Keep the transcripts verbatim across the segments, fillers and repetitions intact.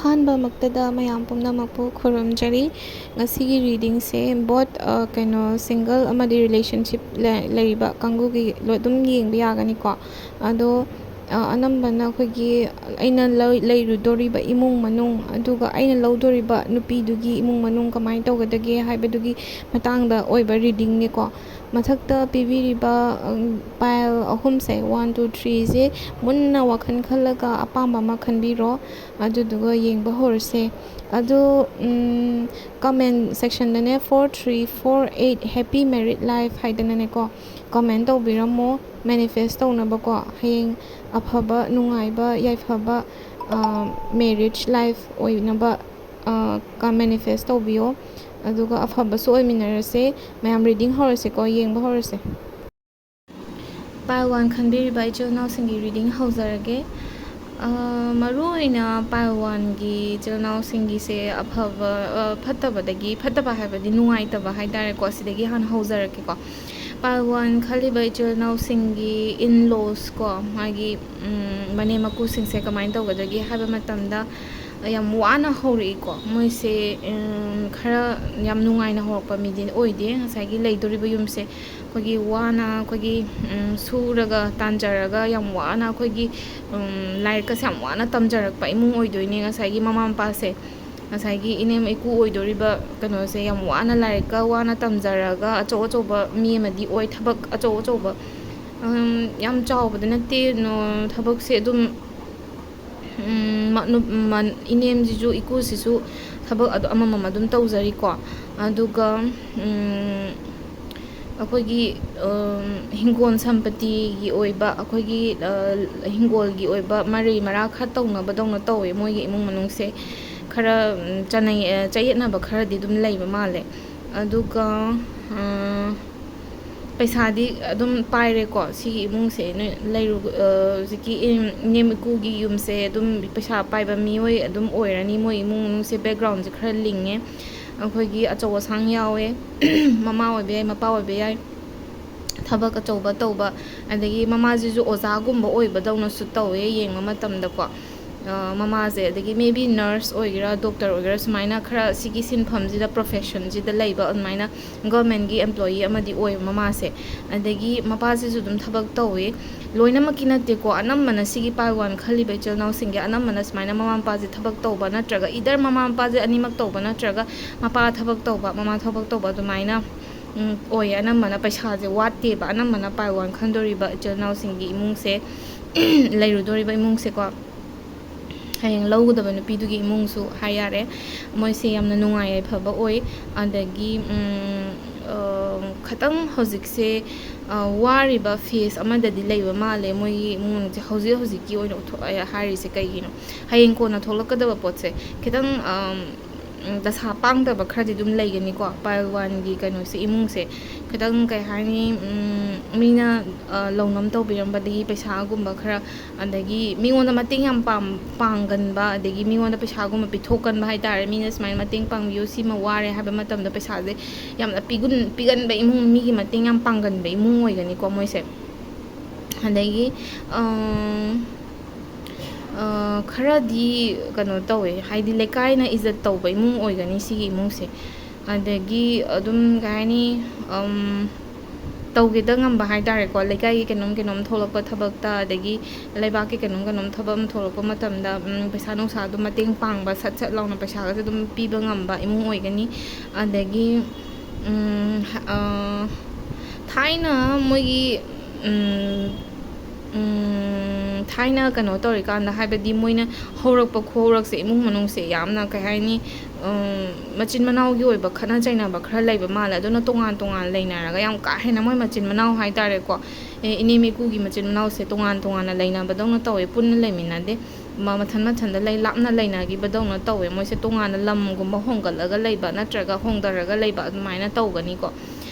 ꯑꯍꯥꯟꯕꯃꯛꯇꯗ ꯃꯌꯥꯝ ꯄꯨꯝꯅꯃꯛꯄꯨ ꯈꯨꯔꯨꯝꯖꯔꯤ꯫ ꯉꯁꯤꯒꯤ ꯔꯤꯗꯤꯡꯁꯦ ꯕꯣꯠ ꯀꯩꯅꯣ ꯁꯤꯡꯒꯜ ꯑꯃꯗꯤ ꯔꯤꯂꯦꯁꯟꯁꯤꯞ ꯂꯩꯔꯤꯕ ꯀꯥꯡꯕꯨꯒꯤ ꯑꯗꯨꯝ ꯌꯦꯡꯕ ꯌꯥꯒꯅꯤꯀꯣ꯫ ꯑꯗꯣ ꯑꯅꯝꯕꯅ ꯑꯩꯈꯣꯏꯒꯤ ꯑꯩꯅ ꯂꯩꯔꯨꯗꯣꯔꯤꯕ ꯏꯃꯨꯡ ꯃꯅꯨꯡ, ꯑꯗꯨꯒ ꯑꯩꯅ ꯂꯧꯗꯣꯔꯤꯕ ꯅꯨꯄꯤꯗꯨꯒꯤ ꯏꯃꯨꯡ ꯃꯅꯨꯡ ꯀꯃꯥꯏꯅ ꯇꯧꯒꯗꯒꯦ ꯍꯥꯏꯕꯗꯨꯒꯤ ꯃꯇꯥꯡꯗ ꯑꯣꯏꯕ ꯔꯤꯗꯤꯡꯅꯤꯀꯣ꯫ ꯃꯊꯛꯇ ꯄꯤꯕꯤꯔꯤꯕ ꯄꯥꯏꯜ ꯑꯍꯨꯝꯁꯦ, ꯋꯥꯟ, ꯇꯨ, ꯊ꯭ꯔꯤꯁꯦ ꯃꯨꯟꯅ ꯋꯥꯈꯜ ꯈꯜꯂꯒ ꯑꯄꯥꯝꯕ ꯑꯃ ꯈꯟꯕꯤꯔꯣ꯫ ꯑꯗꯨꯗꯨꯒ ꯌꯦꯡꯕ ꯍꯧꯔꯁꯦ꯫ ꯑꯗꯣ ꯀꯃꯦꯟ ꯁꯦꯛꯁꯟꯗꯅꯦ, "Four three four eight, happy married life" ꯍꯥꯏꯗꯅꯅꯦꯀꯣ, ꯀꯃꯦꯟ ꯇꯧꯕꯤꯔꯝꯃꯣ꯫ ꯃꯦꯅꯤꯐꯦꯁ ꯇꯧꯅꯕꯀꯣ, ꯍꯌꯦꯡ ꯑꯐꯕ, ꯅꯨꯡꯉꯥꯏꯕ, ꯌꯥꯏꯐꯕ ꯃꯦꯔꯤꯌꯦꯖ ꯂꯥꯏꯐ ꯑꯣꯏꯅꯕ ꯃꯦꯅꯤꯐꯦꯁ ꯇꯧꯕꯤꯌꯣ꯫ ꯑꯗꯨꯒ ꯑꯐꯕꯁꯨ ꯑꯣꯏꯃꯤꯟꯅꯔꯁꯦ꯫ ꯃꯌꯥꯝ ꯔꯤꯗꯤꯡ ꯍꯧꯔꯁꯦꯀꯣ, ꯌꯦꯡꯕ ꯍꯧꯔꯁꯦ꯫ ꯄꯥꯏꯜ ꯋꯥꯟ ꯈꯟꯕꯤꯔꯤꯕ ꯏꯆꯤꯜ ꯏꯅꯥꯎꯁꯤꯡꯒꯤ ꯔꯤꯗꯤꯡ ꯍꯧꯖꯔꯒꯦ꯫ ꯃꯔꯨꯑꯣꯏꯅ ꯄꯥꯏꯜ ꯋꯥꯟꯒꯤ ꯏꯆꯤꯜ ꯏꯅꯥꯎꯁꯤꯡꯒꯤꯁꯦ ꯑꯐꯕ, ꯐꯠꯇꯕꯗꯒꯤ, ꯐꯠꯇꯕ ꯍꯥꯏꯕꯗꯤ ꯅꯨꯡꯉꯥꯏꯇꯕ ꯍꯥꯏ ꯇꯥꯔꯦꯀꯣ, ꯁꯤꯗꯒꯤ ꯍꯥꯟꯅ ꯍꯧꯖꯔꯛꯀꯦꯀꯣ꯫ ꯄꯥꯏꯜ ꯋꯥꯟ ꯈꯜꯂꯤꯕ ꯏꯆꯤꯜ ꯏꯅꯥꯎꯁꯤꯡꯒꯤ ꯏꯟ ꯂꯣꯁ ꯀꯣ, ꯃꯥꯒꯤ ꯃꯅꯦꯝ ꯃꯀꯨꯁꯤꯡꯁꯦ ꯀꯃꯥꯏꯅ ꯇꯧꯒꯗꯒꯦ ꯍꯥꯏꯕ ꯃꯇꯝꯗ, ꯌꯥꯝ ꯋꯥꯅ ꯍꯧꯔꯛꯏꯀꯣ꯫ ꯃꯣꯏꯁꯦ ꯈꯔ ꯌꯥꯝ ꯅꯨꯡꯉꯥꯏꯅ ꯍꯧꯔꯛꯄ ꯃꯤꯗꯤ ꯑꯣꯏꯗꯦ꯫ ꯉꯁꯥꯏꯒꯤ ꯂꯩꯗꯣꯔꯤꯕ ꯌꯨꯝꯁꯦ ꯑꯩꯈꯣꯏꯒꯤ ꯋꯥꯅ, ꯑꯩꯈꯣꯏꯒꯤ ꯁꯨꯔꯒ ꯇꯥꯟꯖꯔꯒ ꯌꯥꯝ ꯋꯥꯅ ꯑꯩꯈꯣꯏꯒꯤ ꯂꯥꯏꯔꯤꯛꯀꯁꯦ ꯌꯥꯝ ꯋꯥꯅ ꯇꯝꯖꯔꯛꯄ ꯏꯃꯨꯡ ꯑꯣꯏꯗꯣꯏꯅꯦ ꯉꯁꯥꯏꯒꯤ ꯃꯃꯥ ꯃꯄꯥꯁꯦ꯫ ꯉꯁꯥꯏꯒꯤ ꯏꯅꯦꯝ ꯏꯀꯨ ꯑꯣꯏꯗꯣꯔꯤꯕ ꯀꯩꯅꯣꯁꯦ ꯌꯥꯝ ꯋꯥꯅ ꯂꯥꯏꯔꯤꯛꯀ ꯋꯥꯅ ꯇꯝꯖꯔꯒ ꯑꯆꯧ ꯑꯆꯧꯕ ꯃꯤ ꯑꯃꯗꯤ ꯑꯣꯏ, ꯊꯕꯛ ꯑꯆꯧ ꯑꯆꯧꯕ, ꯌꯥꯝ ꯆꯥꯎꯕꯗꯤ ꯅꯠꯇꯦ, ꯊꯕꯛꯁꯦ ꯑꯗꯨꯝ ꯏꯅꯦꯝꯁꯤꯁꯨ, ꯏꯀꯨꯁꯤꯁꯨ ꯊꯕꯛ ꯑꯃꯃꯝ ꯑꯗꯨꯝ ꯇꯧꯖꯔꯤꯀꯣ꯫ ꯑꯗꯨꯒ ꯑꯩꯈꯣꯏꯒꯤ ꯍꯤꯡꯒꯣꯜ ꯁꯝꯄꯇꯤꯒꯤ ꯑꯣꯏꯕ, ꯑꯩꯈꯣꯏꯒꯤ ꯍꯤꯡꯒꯣꯜꯒꯤ ꯑꯣꯏꯕ ꯃꯔꯩ ꯃꯔꯥ ꯈꯔ ꯇꯧꯅꯕꯗꯧꯅ ꯇꯧꯋꯦ ꯃꯣꯏꯒꯤ ꯏꯃꯨꯡ ꯃꯅꯨꯡꯁꯦ꯫ ꯈꯔ ꯆꯅꯩ, ꯆꯌꯦꯠꯅꯕ ꯈꯔꯗꯤ ꯑꯗꯨꯝ ꯂꯩꯕ ꯃꯥꯜꯂꯦ꯫ ꯑꯗꯨꯒ ꯄꯩꯁꯥꯗꯤ ꯑꯗꯨꯝ ꯄꯥꯏꯔꯦꯀꯣ꯫ ꯁꯤꯒꯤ ꯏꯃꯨꯡꯁꯦ ꯅꯣꯏ ꯂꯩꯔꯨ-, ꯍꯧꯖꯤꯛꯀꯤ ꯏꯅꯦꯝ ꯏꯀꯨꯒꯤ ꯌꯨꯝꯁꯦ ꯑꯗꯨꯝ ꯄꯩꯁꯥ ꯄꯥꯏꯕ ꯃꯤꯑꯣꯏ ꯑꯗꯨꯝ ꯑꯣꯏꯔꯅꯤ꯫ ꯃꯣꯏ ꯏꯃꯨꯡ ꯃꯅꯨꯡꯁꯦ ꯕꯦꯛꯒ꯭ꯔꯥꯎꯟꯁꯦ ꯈꯔ ꯂꯤꯡꯉꯦ꯫ ꯑꯩꯈꯣꯏꯒꯤ ꯑꯆꯧ ꯑꯁꯥꯡ ꯌꯥꯎꯋꯦ, ꯃꯃꯥ ꯑꯣꯏꯕ ꯌꯥꯏ, ꯃꯄꯥ ꯑꯣꯏꯕ ꯌꯥꯏ, ꯊꯕꯛ ꯑꯆꯧꯕ ꯇꯧꯕ꯫ ꯑꯗꯒꯤ ꯃꯃꯥꯁꯤꯁꯨ ꯑꯣꯖꯥꯒꯨꯝꯕ ꯑꯣꯏꯕꯗꯧꯅꯁꯨ ꯇꯧꯋꯦ ꯌꯦꯡꯕ ꯃꯇꯝꯗꯀꯣ꯫ ꯃꯃꯥꯁꯦ, ꯑꯗꯒꯤ maybe nurse ꯑꯣꯏꯒꯦꯔꯥ, doctor ꯑꯣꯏꯒꯦꯔꯥ, ꯁꯨꯃꯥꯏꯅ ꯈꯔ ꯁꯤꯒꯤ ꯁꯤꯟꯐꯝꯁꯤꯗ, professionꯁꯤꯗ ꯂꯩꯕ ꯑꯗꯨꯃꯥꯏꯅ governmentꯀꯤ employee ꯑꯃꯗꯤ ꯑꯣꯏꯕ ꯃꯃꯥꯁꯦ꯫ ꯑꯗꯒꯤ ꯃꯄꯥꯁꯤꯁꯨ ꯑꯗꯨꯝ ꯊꯕꯛ ꯇꯧꯋꯤ꯫ ꯂꯣꯏꯅꯃꯛꯀꯤ ꯅꯠꯇꯦꯀꯣ, ꯑꯅꯝꯕꯅ ꯁꯤꯒꯤ pile one ꯈꯜꯂꯤꯕ ꯏꯆꯤꯜ ꯏꯅꯥꯎꯁꯤꯡꯒꯤ ꯑꯅꯝꯕꯅ ꯁꯨꯃꯥꯏꯅ ꯃꯃꯥ ꯃꯄꯥꯁꯦ ꯊꯕꯛ ꯇꯧꯕ, ꯅꯠꯇ꯭ꯔꯒ either ꯃꯃꯥ ꯃꯄꯥꯁꯦ ꯑꯅꯤꯃꯛ ꯇꯧꯕ, ꯅꯠꯇ꯭ꯔꯒ ꯃꯄꯥ ꯊꯕꯛ ꯇꯧꯕ, ꯃꯃꯥ ꯊꯕꯛ ꯇꯧꯕ, ꯑꯗꯨꯃꯥꯏꯅ ꯎꯝ, ꯑꯣꯏꯌꯦ꯫ ꯑꯅꯝꯕꯅ ꯄꯩꯁꯥꯁꯦ ꯋꯥꯠꯇꯦꯕ, ꯑꯅꯝꯕꯅ pile one ꯈꯟꯗꯣꯔꯤꯕ ꯏꯆꯤꯜ ꯏꯅꯥꯎꯁꯤꯡꯒꯤ ꯏꯃꯨꯡꯁꯦ, ꯂꯩꯔꯨꯗꯣꯔꯤꯕ ꯏꯃꯨꯡꯁꯦꯀꯣ꯫ ꯍꯌꯦꯡ ꯂꯧꯒꯗꯕ ꯅꯨꯄꯤꯗꯨꯒꯤ ꯏꯃꯨꯡꯁꯨ ꯍꯥꯏ ꯌꯥꯔꯦ, ꯃꯣꯏꯁꯦ ꯌꯥꯝꯅ ꯅꯨꯡꯉꯥꯏ ꯌꯥꯏꯐꯕ ꯑꯣꯏ꯫ ꯑꯗꯒꯤ ꯎꯝ, ꯑ, ꯈꯇꯪ ꯍꯧꯖꯤꯛꯁꯦ, ꯑ, ꯋꯥꯔꯤꯕ phase ꯑꯃꯗꯗꯤ ꯂꯩꯕ ꯃꯥꯜꯂꯦ ꯃꯣꯏꯒꯤ ꯏꯃꯨꯡꯁꯦ, ꯍꯧꯖꯤꯛ ꯍꯧꯖꯤꯛꯀꯤ ꯑꯣꯏꯅ ꯎꯠꯊꯣꯛ-, ꯍꯥꯏꯔꯤꯁꯦ ꯀꯩꯒꯤꯅꯣ? ꯍꯌꯦꯡ ꯀꯣꯟꯅ ꯊꯣꯛꯂꯛꯀꯗꯕ ꯄꯣꯠꯁꯦ ꯈꯤꯇꯪ, ꯑꯝ, ꯎꯝ, ꯗꯁꯥ ꯄꯥꯡꯗꯕ ꯈꯔꯗꯤ ꯑꯗꯨꯝ ꯂꯩꯒꯅꯤꯀꯣ, pile oneꯒꯤ ꯀꯩꯅꯣꯁꯦ, ꯏꯃꯨꯡꯁꯦ꯫ ꯈꯤꯇꯪ, ꯀꯩ ꯍꯥꯏꯅꯤ, ꯎꯝ, ꯃꯤꯅ, ꯑ, ꯂꯧꯅꯝ ꯇꯧꯕꯤꯔꯝꯕꯗꯒꯤ ꯄꯩꯁꯥꯒꯨꯝꯕ ꯈꯔ, ꯑꯗꯒꯤ ꯃꯤꯉꯣꯟꯗ ꯃꯇꯦꯡ ꯌꯥꯝ ꯄꯥꯝ-, ꯄꯥꯡꯒꯟꯕ, ꯑꯗꯒꯤ ꯃꯤꯉꯣꯟꯗ ꯄꯩꯁꯥꯒꯨꯝꯕ ꯄꯤꯊꯣꯛꯀꯟꯕ ꯍꯥꯏ ꯇꯥꯔꯦ꯫ ꯃꯤꯅ ꯁꯨꯃꯥꯏꯅ ꯃꯇꯦꯡ ꯄꯥꯡꯕꯤꯌꯨ, ꯁꯤꯃ ꯋꯥꯔꯦ ꯍꯥꯏꯕ ꯃꯇꯝꯗ ꯄꯩꯁꯥꯁꯦ ꯌꯥꯝꯅ ꯄꯤꯒꯨꯟ-, ꯄꯤꯒꯟꯕ ꯏꯃꯨꯡ, ꯃꯤꯒꯤ ꯃꯇꯦꯡ ꯌꯥꯝ ꯄꯥꯡꯒꯟꯕ ꯏꯃꯨꯡ ꯑꯣꯏꯒꯅꯤꯀꯣ ꯃꯣꯏꯁꯦ꯫ ꯑꯗꯒꯤ, ꯑꯝ, ꯑ, ꯈꯔꯗꯤ ꯀꯩꯅꯣ ꯇꯧꯋꯦ, ꯍꯥꯏꯗꯤ ꯂꯩꯀꯥꯏꯅ ꯏꯖꯠ ꯇꯧꯕ ꯏꯃꯨꯡ ꯑꯣꯏꯒꯅꯤ ꯁꯤꯒꯤ ꯏꯃꯨꯡꯁꯦ꯫ ꯑꯗꯒꯤ ꯑꯗꯨꯝ, ꯀꯩ ꯍꯥꯏꯅꯤ, ꯑꯝ, ꯇꯧꯒꯦꯗ ꯉꯝꯕ ꯍꯥꯏ ꯇꯥꯔꯦꯀꯣ, ꯂꯩꯀꯥꯏꯒꯤ ꯀꯩꯅꯣꯝ ꯀꯩꯅꯣꯝ ꯊꯣꯛꯂꯛꯄ ꯊꯕꯛꯇ, ꯑꯗꯒꯤ ꯂꯩꯕꯥꯛꯀꯤ ꯀꯩꯅꯣꯝ ꯀꯩꯅꯣꯝ ꯊꯕꯛ ꯑꯃ ꯊꯣꯛꯂꯛꯄ ꯃꯇꯝꯗ, ꯎꯝ, ꯄꯩꯁꯥ ꯅꯨꯡꯁꯥ ꯑꯗꯨꯝ ꯃꯇꯦꯡ ꯄꯥꯡꯕ, ꯁꯠ ꯁꯠ ꯂꯥꯎꯅ ꯄꯩꯁꯥꯒꯁꯦ ꯑꯗꯨꯝ ꯄꯤꯕ ꯉꯝꯕ ꯏꯃꯨꯡ ꯑꯣꯏꯒꯅꯤ꯫ ꯑꯗꯒꯤ, ꯎꯝ, ꯍ-, ꯑ, ꯊꯥꯏꯅ ꯃꯣꯏꯒꯤ, ꯎꯝ, ꯎꯝ, ꯊꯥꯏꯅ ꯀꯩꯅꯣ ꯇꯧꯔꯤꯀꯥꯟꯗ, ꯍꯥꯏꯕꯗꯤ ꯃꯣꯏꯅ ꯍꯧꯔꯛꯄ ꯈꯨꯍꯧꯔꯛꯁꯦ, ꯏꯃꯨꯡ ꯃꯅꯨꯡꯁꯦ ꯌꯥꯝꯅ, ꯀꯩ ꯍꯥꯏꯅꯤ, ꯎꯝ, ꯃꯆꯤꯟ ꯃꯅꯥꯎꯒꯤ ꯑꯣꯏꯕ ꯈꯠꯅ ꯆꯩꯅꯕ ꯈꯔ ꯂꯩꯕ ꯃꯥꯜꯂꯦ꯫ ꯑꯗꯨꯅ ꯇꯣꯉꯥꯟ ꯇꯣꯉꯥꯟ ꯂꯩꯅꯔꯒ, ꯌꯥꯝ ꯀꯥ ꯍꯦꯟꯅ ꯃꯣꯏ ꯃꯆꯤꯟ ꯃꯅꯥꯎ ꯍꯥꯏ ꯇꯥꯔꯦꯀꯣ, ꯑꯦ, ꯏꯅꯦꯝ ꯏꯀꯨꯒꯤ ꯃꯆꯤꯟ ꯃꯅꯥꯎꯁꯦ ꯇꯣꯉꯥꯟ ꯇꯣꯉꯥꯟꯅ ꯂꯩꯅꯕꯗꯧꯅ ꯇꯧꯋꯦ, ꯄꯨꯟꯅ ꯂꯩꯃꯤꯟꯅꯗꯦ꯫ ꯃ-, ꯃꯊꯟ ꯃꯊꯟꯗ ꯂꯩ, ꯂꯥꯞꯅ ꯂꯩꯅꯈꯤꯕꯗꯧꯅ ꯇꯧꯋꯦ꯫ ꯃꯣꯏꯁꯦ ꯇꯣꯉꯥꯟꯅ ꯂꯝꯒꯨꯝꯕ ꯍꯣꯡꯒꯠꯂꯒ ꯂꯩꯕ ꯅꯠꯇ꯭ꯔꯒ ꯍꯣꯡꯊꯔꯒ ꯂꯩꯕ ꯑꯗꯨꯃꯥꯏꯅ ꯇꯧꯒꯅꯤꯀꯣ꯫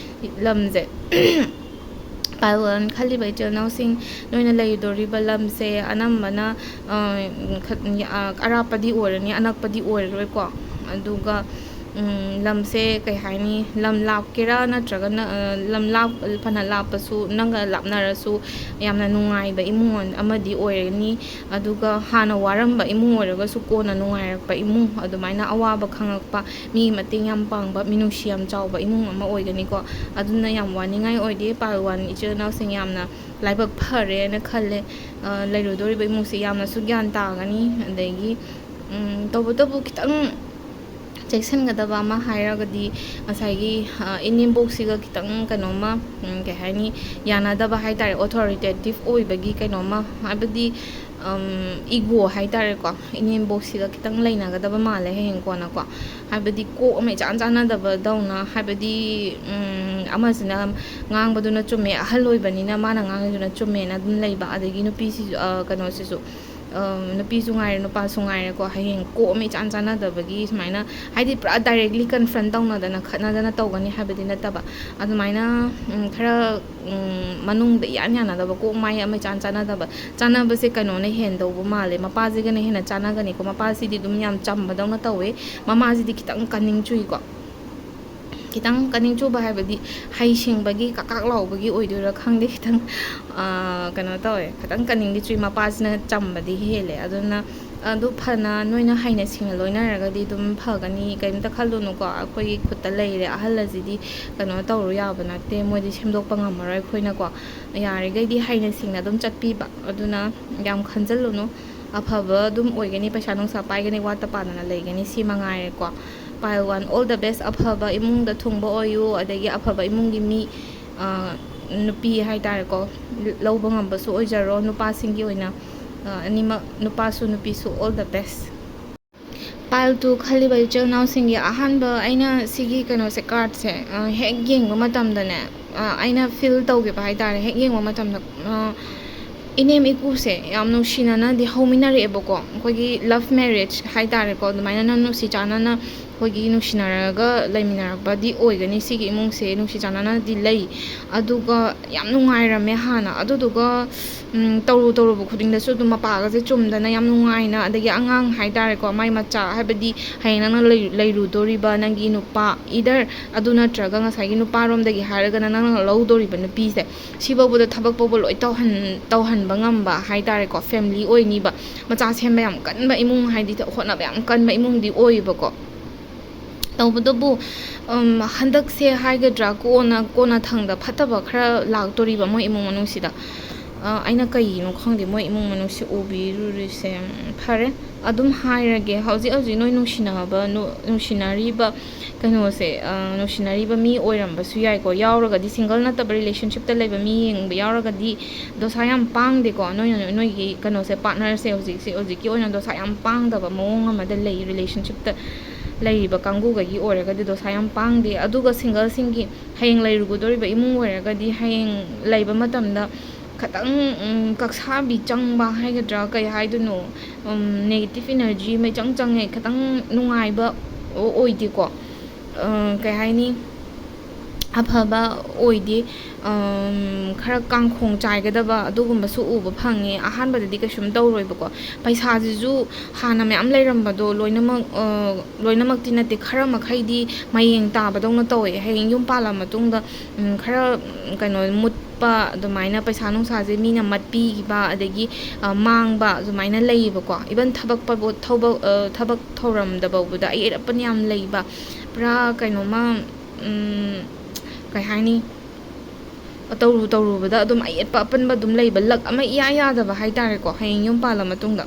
ꯂꯝꯁꯦ pile one ꯈꯜꯂꯤꯕ ꯏꯆꯤꯜ ꯏꯅꯥꯎꯁꯤꯡ, ꯅꯣꯏꯅ ꯂꯩꯗꯣꯔꯤꯕ ꯂꯝꯁꯦ ꯑꯅꯝꯕꯅ, ꯑ, ꯈ-, ꯑ, ꯑꯔꯥꯞꯄꯗꯤ ꯑꯣꯏꯔꯅꯤ, ꯑꯅꯛꯄꯗꯤ ꯑꯣꯏꯔꯔꯣꯏꯀꯣ꯫ ꯑꯗꯨꯒ, ꯎꯝ, ꯂꯝꯁꯦ ꯀꯩ ꯍꯥꯏꯅꯤ, ꯂꯝ ꯂꯥꯞꯀꯦꯔꯥ ꯅꯠꯇ꯭ꯔꯒꯅ, ꯑ, ꯂꯝ ꯂꯥꯞ-, ꯐꯅ ꯂꯥꯞꯄꯁꯨ, ꯅꯪꯒ ꯂꯥꯞꯅꯔꯁꯨ ꯌꯥꯝꯅ ꯅꯨꯡꯉꯥꯏꯕ ꯏꯃꯨꯡ ꯑꯃꯗꯤ ꯑꯣꯏꯔꯅꯤ꯫ ꯑꯗꯨꯒ ꯍꯥꯟꯅ ꯋꯥꯔꯝꯕ ꯏꯃꯨꯡ ꯑꯣꯏꯔꯒꯁꯨ ꯀꯣꯟꯅ ꯅꯨꯡꯉꯥꯏꯔꯛꯄ ꯏꯃꯨꯡ, ꯑꯗꯨꯃꯥꯏꯅ ꯑꯋꯥꯕ ꯈꯪꯉꯛꯄ, ꯃꯤ ꯃꯇꯦꯡ ꯌꯥꯝ ꯄꯥꯡꯕ, ꯃꯤꯅꯨꯡꯁꯤ ꯌꯥꯝ ꯆꯥꯎꯕ ꯏꯃꯨꯡ ꯑꯃ ꯑꯣꯏꯒꯅꯤꯀꯣ꯫ ꯑꯗꯨꯅ ꯌꯥꯝ ꯋꯥꯅꯤꯡꯉꯥꯏ ꯑꯣꯏꯗꯦ꯫ Pile one ꯏꯆꯤꯜ ꯏꯅꯥꯎꯁꯤꯡ ꯌꯥꯝꯅ ꯂꯥꯏꯕꯛ ꯐꯔꯦꯅ ꯈꯜꯂꯦ꯫ ꯑ, ꯂꯩꯔꯨꯗꯧꯔꯤꯕ ꯏꯃꯨꯡꯁꯤ ꯌꯥꯝꯅꯁꯨ ꯒ꯭ꯌꯥꯟ ꯇꯥꯒꯅꯤ꯫ ꯑꯗꯒꯤ, ꯎꯝ, ꯇꯧꯕꯇꯕꯨ ꯈꯤꯇꯪ ꯆꯦꯛꯁꯤꯟꯒꯗꯕ ꯑꯃ ꯍꯥꯏꯔꯒꯗꯤ, ꯉꯁꯥꯏꯒꯤ, ꯑ, ꯏꯅꯦꯝꯕꯣꯛꯁꯤꯒ ꯈꯤꯇꯪ ꯀꯩꯅꯣꯝꯃ, ꯎꯝ, ꯀꯩ ꯍꯥꯏꯅꯤ, ꯌꯥꯅꯗꯕ ꯍꯥꯏ ꯇꯥꯔꯦ, authoritative ꯑꯣꯏꯕꯒꯤ ꯀꯩꯅꯣꯝꯃ, ꯍꯥꯏꯕꯗꯤ, ꯎꯝ, ego ꯍꯥꯏ ꯇꯥꯔꯦꯀꯣ, ꯏꯅꯦꯝꯕꯣꯛꯁꯤꯒ ꯈꯤꯇꯪ ꯂꯩꯅꯒꯗꯕ ꯃꯥꯜꯂꯦ ꯍꯌꯦꯡ ꯀꯣꯟꯅꯀꯣ꯫ ꯍꯥꯏꯕꯗꯤ ꯀꯣꯛ ꯑꯃ ꯏꯆꯥꯟ ꯆꯥꯟꯅꯗꯕꯗꯧꯅ, ꯍꯥꯏꯕꯗꯤ, ꯎꯝ, ꯑꯃꯁꯤꯅ ꯉꯥꯡꯕꯗꯨꯅ ꯆꯨꯝꯃꯦ, ꯑꯍꯜ ꯑꯣꯏꯕꯅꯤꯅ ꯃꯥꯅ ꯉꯥꯡꯉꯤꯗꯨꯅ ꯆꯨꯝꯃꯦꯅ ꯑꯗꯨꯝ ꯂꯩꯕ, ꯑꯗꯒꯤ ꯅꯨꯄꯤꯁꯤꯁꯨ, ꯑ, ꯀꯩꯅꯣꯁꯤꯁꯨ, ꯑ, ꯅꯨꯄꯤꯁꯨ ꯉꯥꯏꯔꯦ ꯅꯨꯄꯥꯁꯨ ꯉꯥꯏꯔꯦꯀꯣ, ꯍꯌꯦꯡ ꯀꯣꯛ ꯑꯃ ꯏꯆꯥꯟ ꯆꯥꯟꯅꯗꯕꯒꯤ ꯁꯨꯃꯥꯏꯅ, ꯍꯥꯏꯗꯤ ꯄꯨꯔꯥ directly confront ꯇꯧꯅꯗꯅ ꯈꯠꯅꯗꯅ ꯇꯧꯒꯅꯤ ꯍꯥꯏꯕꯗꯤ ꯅꯠꯇꯕ, ꯑꯗꯨꯃꯥꯏꯅ, ꯎꯝ, ꯈꯔ, ꯎꯝ, ꯃꯅꯨꯡꯗ ꯏꯌꯥꯟ ꯌꯥꯅꯗꯕ, ꯀꯣꯛ ꯃꯥꯏ ꯑꯃ ꯏꯆꯥꯟ ꯆꯥꯟꯅꯗꯕ, ꯆꯥꯟꯅꯕꯁꯦ ꯀꯩꯅꯣꯅ ꯍꯦꯟꯗꯧꯕ ꯃꯥꯜꯂꯦ, ꯃꯄꯥꯁꯤꯒꯅ ꯍꯦꯟꯅ ꯆꯥꯟꯅꯒꯅꯤꯀꯣ꯫ ꯃꯄꯥꯁꯤꯗꯤ ꯑꯗꯨꯝ ꯌꯥꯝ ꯆꯝꯕꯗꯧꯅ ꯇꯧꯋꯦ, ꯃꯃꯥꯁꯤꯗꯤ ꯈꯤꯇꯪ ꯀꯅꯤꯡ ꯆꯨꯏꯀꯣ꯫ ꯈꯤꯇꯪ ꯀꯅꯤꯡ ꯆꯨꯕ ꯍꯥꯏꯕꯗꯤ ꯍꯩ ꯁꯤꯡꯕꯒꯤ ꯀꯥꯛ ꯀꯥꯛ ꯂꯥꯎꯕꯒꯤ ꯑꯣꯏꯗꯣꯏꯔꯥ ꯈꯪꯗꯦ, ꯈꯤꯇꯪ, ꯑꯥ, ꯀꯩꯅꯣ ꯇꯧꯋꯦ, ꯈꯤꯇꯪ ꯀꯅꯤꯡꯗꯤ ꯆꯨꯏ, ꯃꯄꯥꯁꯤꯅ ꯆꯝꯕꯗꯤ ꯍꯦꯜꯂꯦ꯫ ꯑꯗꯨꯅ ꯑꯗꯨ ꯐꯅ ꯅꯣꯏꯅ ꯍꯩꯅ ꯁꯤꯡꯅ ꯂꯣꯏꯅꯔꯒꯗꯤ ꯑꯗꯨꯝ ꯐꯒꯅꯤ, ꯀꯩꯝꯇ ꯈꯜꯂꯨꯅꯨꯀꯣ꯫ ꯑꯩꯈꯣꯏꯒꯤ ꯈꯨꯠꯇ ꯂꯩꯔꯦ, ꯑꯍꯜ ꯑꯁꯤꯗꯤ ꯀꯩꯅꯣ ꯇꯧꯔꯨ ꯌꯥꯕ ꯅꯠꯇꯦ, ꯃꯣꯏꯗꯤ ꯁꯦꯝꯗꯣꯛꯄ ꯉꯝꯃꯔꯣꯏ꯫ ꯑꯩꯈꯣꯏꯅꯀꯣ ꯌꯥꯔꯤꯈꯩꯗꯤ ꯍꯩꯅ ꯁꯤꯡꯅ ꯑꯗꯨꯝ ꯆꯠꯄꯤꯕ, ꯑꯗꯨꯅ ꯌꯥꯝ ꯈꯟꯖꯜꯂꯨꯅꯨ꯫ ꯑꯐꯕ ꯑꯗꯨꯝ ꯑꯣꯏꯒꯅꯤ, ꯄꯩꯁꯥ ꯅꯨꯡꯁꯥ ꯄꯥꯏꯒꯅꯤ, ꯋꯥꯠꯇ ꯄꯥꯗꯅ ꯂꯩꯒꯅꯤ, ꯁꯤ ꯃꯉꯥꯏꯔꯦꯀꯣ꯫ Pile one, all the best, ꯑꯐꯕ ꯏꯃꯨꯡꯗ ꯊꯨꯡꯕ ꯑꯣꯏꯌꯨ, ꯑꯗꯒꯤ ꯑꯐꯕ ꯏꯃꯨꯡꯒꯤ ꯃꯤ, ꯑ, ꯅꯨꯄꯤ ꯍꯥꯏ ꯇꯥꯔꯦꯀꯣ, ꯂꯧꯕ ꯉꯝꯕꯁꯨ ꯑꯣꯏꯖꯔꯣ꯫ ꯅꯨꯄꯥꯁꯤꯡꯒꯤ ꯑꯣꯏꯅ, ꯑ, ꯑꯅꯤꯃꯛ, ꯅꯨꯄꯥꯁꯨ ꯅꯨꯄꯤꯁꯨ, all the best꯫ Pile two ꯈꯜꯂꯤꯕ ꯏꯆꯤꯜ ꯏꯅꯥꯎꯁꯤꯡꯒꯤ ꯑꯍꯥꯟꯕ ꯑꯩꯅ ꯁꯤꯒꯤ ꯀꯩꯅꯣꯁꯦ, cardꯁꯦ, ꯑ, ꯍꯦꯛ ꯌꯦꯡꯕ ꯃꯇꯝꯗꯅꯦ, ꯑ, ꯑꯩꯅ feel ꯇꯧꯈꯤꯕ ꯍꯥꯏ ꯇꯥꯔꯦ, ꯍꯦꯛ ꯌꯦꯡꯕ ꯃꯇꯝꯗ, ꯑ, ꯏꯅꯦꯝ ꯏꯀꯨꯁꯦ ꯌꯥꯝ ꯅꯨꯡꯁꯤꯅꯅꯗꯤ ꯍꯧꯃꯤꯟꯅꯔꯛꯑꯦꯕꯀꯣ, ꯑꯩꯈꯣꯏꯒꯤ love marriage ꯍꯥꯏ ꯇꯥꯔꯦꯀꯣ, ꯑꯗꯨꯃꯥꯏꯅ ꯅꯨꯡꯁꯤ ꯆꯥꯟꯅꯅ ꯑꯩꯈꯣꯏꯒꯤ ꯅꯨꯡꯁꯤꯅꯔꯒ ꯂꯩꯃꯤꯟꯅꯔꯛꯄꯗꯤ ꯑꯣꯏꯒꯅꯤ꯫ ꯁꯤꯒꯤ ꯏꯃꯨꯡꯁꯦ ꯅꯨꯡꯁꯤ ꯆꯥꯟꯅꯅꯗꯤ ꯂꯩ, ꯑꯗꯨꯒ ꯌꯥꯝ ꯅꯨꯡꯉꯥꯏꯔꯝꯃꯦ ꯍꯥꯟꯅ꯫ ꯑꯗꯨꯗꯨꯒ ꯎꯝ, ꯇꯧꯔꯨ ꯇꯧꯔꯨꯕ ꯈꯨꯗꯤꯡꯗꯁꯨ ꯑꯗꯨꯝ ꯃꯄꯥꯒꯁꯦ ꯆꯨꯝꯗꯅ ꯌꯥꯝ ꯅꯨꯡꯉꯥꯏꯅ, ꯑꯗꯒꯤ ꯑꯉꯥꯡ ꯍꯥꯏꯇꯥꯔꯦꯀꯣ, ꯃꯥꯏ ꯃꯆꯥ, ꯍꯥꯏꯕꯗꯤ ꯍꯌꯦꯡ ꯅꯪꯅ ꯂꯩ-, ꯂꯩꯔꯨꯗꯣꯔꯤꯕ ꯅꯪꯒꯤ ꯅꯨꯄꯥ, either ꯑꯗꯨ ꯅꯠꯇ꯭ꯔꯒ ꯉꯁꯥꯏꯒꯤ ꯅꯨꯄꯥꯔꯣꯝꯗꯒꯤ ꯍꯥꯏꯔꯒꯅ ꯅꯪꯅ ꯂꯧꯗꯣꯔꯤꯕ ꯅꯨꯄꯤꯁꯦ, ꯁꯤꯐꯥꯎꯕꯗ ꯊꯕꯛ ꯐꯥꯎꯕ ꯂꯣꯏ ꯇꯧꯍꯟ-, ꯇꯧꯍꯟꯕ ꯉꯝꯕ ꯍꯥꯏꯇꯥꯔꯦꯀꯣ, family ꯑꯣꯏꯅꯤꯕ꯫ ꯃꯆꯥ ꯁꯦꯝꯕ ꯌꯥꯝ ꯀꯟꯕ ꯏꯃꯨꯡ, ꯍꯥꯏꯗꯤ ꯍꯣꯠꯅꯕ ꯌꯥꯝ ꯀꯟꯕ ꯏꯃꯨꯡꯗꯤ ꯑꯣꯏꯌꯦꯕꯀꯣ꯫ ꯇꯧꯕꯇꯕꯨ, ꯎꯝ, ꯍꯟꯗꯛꯁꯦ ꯍꯥꯏꯒꯗ꯭ꯔꯥ, ꯀꯣꯟꯅ, ꯀꯣꯟꯅ ꯊꯪꯗ ꯐꯠꯇꯕ ꯈꯔ ꯂꯥꯛꯇꯣꯔꯤꯕ ꯃꯣꯏ ꯏꯃꯨꯡ ꯃꯅꯨꯡꯁꯤꯗ꯫ ꯑ, ꯑꯩꯅ ꯀꯩꯒꯤꯅꯣ ꯈꯪꯗꯦ, ꯃꯣꯏ ꯏꯃꯨꯡ ꯃꯅꯨꯡꯁꯤ ꯎꯕꯤꯔꯨꯔꯤꯁꯦ꯫ ꯎꯝ, ꯐꯔꯦ, ꯑꯗꯨꯝ ꯍꯥꯏꯔꯒꯦ, ꯍꯧꯖꯤꯛ ꯍꯧꯖꯤꯛ ꯅꯣꯏ ꯅꯨꯡꯁꯤꯅꯕ, ꯅꯨ-, ꯅꯨꯡꯁꯤꯅꯔꯤꯕ ꯀꯩꯅꯣꯁꯦ, ꯑ, ꯅꯨꯡꯁꯤꯅꯔꯤꯕ ꯃꯤ ꯑꯣꯏꯔꯝꯕꯁꯨ ꯌꯥꯏꯀꯣ, ꯌꯥꯎꯔꯒꯗꯤ, single ꯅꯠꯇꯕ relationshipꯇ ꯂꯩꯕ ꯃꯤ ꯌꯦꯡꯕ ꯌꯥꯎꯔꯒꯗꯤ, ꯗꯣꯁꯥ ꯌꯥꯝ ꯄꯥꯡꯗꯦꯀꯣ, ꯅꯣꯏꯅ, ꯅꯣꯏꯒꯤ ꯀꯩꯅꯣꯁꯦ, partnerꯁꯦ ꯍꯧꯖꯤꯛꯁꯦ, ꯍꯧꯖꯤꯛꯀꯤ ꯑꯣꯏꯅ ꯗꯣꯁꯥ ꯌꯥꯝ ꯄꯥꯡꯗꯕ ꯃꯑꯣꯡ ꯑꯃꯗ ꯂꯩ relationshipꯇ ꯂꯩꯔꯤꯕ ꯀꯥꯡꯕꯨꯈꯩꯒꯤ ꯑꯣꯏꯔꯒꯗꯤ ꯗꯣꯁꯥ ꯌꯥꯝ ꯄꯥꯡꯗꯦ꯫ ꯑꯗꯨꯒ singleꯁꯤꯡꯒꯤ ꯍꯌꯦꯡ ꯂꯩꯔꯨꯒꯗꯧꯔꯤꯕ ꯏꯃꯨꯡ ꯑꯣꯏꯔꯒꯗꯤ ꯍꯌꯦꯡ ꯂꯩꯕ ꯃꯇꯝꯗ ꯈꯇꯪ, ꯎꯝ, ꯀꯛꯁꯥꯕꯤ ꯆꯪꯕ ꯍꯥꯏꯒꯗ꯭ꯔꯥ, ꯀꯩ ꯍꯥꯏꯗꯣꯏꯅꯣ, ꯎꯝ, negative energy ꯃꯩꯆꯪ ꯆꯪꯉꯦ, ꯈꯇꯪ ꯅꯨꯡꯉꯥꯏꯕ ꯑꯣ-, ꯑꯣꯏꯗꯦꯀꯣ꯫ ꯑ, ꯀꯩ ꯍꯥꯏꯅꯤ, ꯑꯐꯕ ꯑꯣꯏꯗꯦ꯫ ꯑꯝ, ꯈꯔ ꯀꯥꯡꯈꯣꯡ ꯆꯥꯏꯒꯗꯕ ꯑꯗꯨꯒꯨꯝꯕꯁꯨ ꯎꯕ ꯐꯪꯉꯦ꯫ ꯑꯍꯥꯟꯕꯗꯗꯤ ꯀꯩꯁꯨꯝ ꯇꯧꯔꯣꯏꯕꯀꯣ꯫ ꯄꯩꯁꯥꯁꯤꯁꯨ ꯍꯥꯟꯅ ꯃꯌꯥꯝ ꯂꯩꯔꯝꯕꯗꯣ ꯂꯣꯏꯅꯃꯛ, ꯑ, ꯂꯣꯏꯅꯃꯛꯇꯤ ꯅꯠꯇꯦ, ꯈꯔ ꯃꯈꯩꯗꯤ ꯃꯌꯦꯡ ꯇꯥꯕꯗꯧꯅ ꯇꯧꯋꯦ꯫ ꯍꯌꯦꯡ ꯌꯨꯝ ꯄꯥꯜꯂ ꯃꯇꯨꯡꯗ, ꯎꯝ, ꯈꯔ, ꯎꯝ, ꯀꯩꯅꯣ, ꯃꯨꯠꯄ, ꯑꯗꯨꯃꯥꯏꯅ ꯄꯩꯁꯥ ꯅꯨꯡꯁꯥꯁꯦ ꯃꯤꯅ ꯃꯠꯄꯤꯈꯤꯕ, ꯑꯗꯒꯤ, ꯑ, ꯃꯥꯡꯕ, ꯑꯗꯨꯃꯥꯏꯅ ꯂꯩꯌꯦꯕꯀꯣ꯫ Even ꯊꯕꯛ ꯄꯕꯨ-, ꯊꯧꯕ-, ꯑ, ꯊꯕꯛ ꯊꯧꯔꯝꯗꯐꯥꯎꯕꯗ ꯑꯌꯦꯠ ꯑꯄꯟ ꯌꯥꯝ ꯂꯩꯕ, ꯄꯨꯔꯥ ꯀꯩꯅꯣꯃ, ꯎꯝ, ꯀꯩ ꯍꯥꯏꯅꯤ, ꯇꯧꯔꯨ ꯇꯧꯔꯨꯕꯗ ꯑꯗꯨꯝ ꯑꯌꯦꯠꯄ ꯑꯄꯟꯕ ꯑꯗꯨꯝ ꯂꯩꯕ, luck ꯑꯃ ꯏꯌꯥ ꯌꯥꯗꯕ ꯍꯥꯏꯇꯥꯔꯦꯀꯣ, ꯍꯌꯦꯡ ꯌꯨꯝ ꯄꯥꯜꯂ ꯃꯇꯨꯡꯗ꯫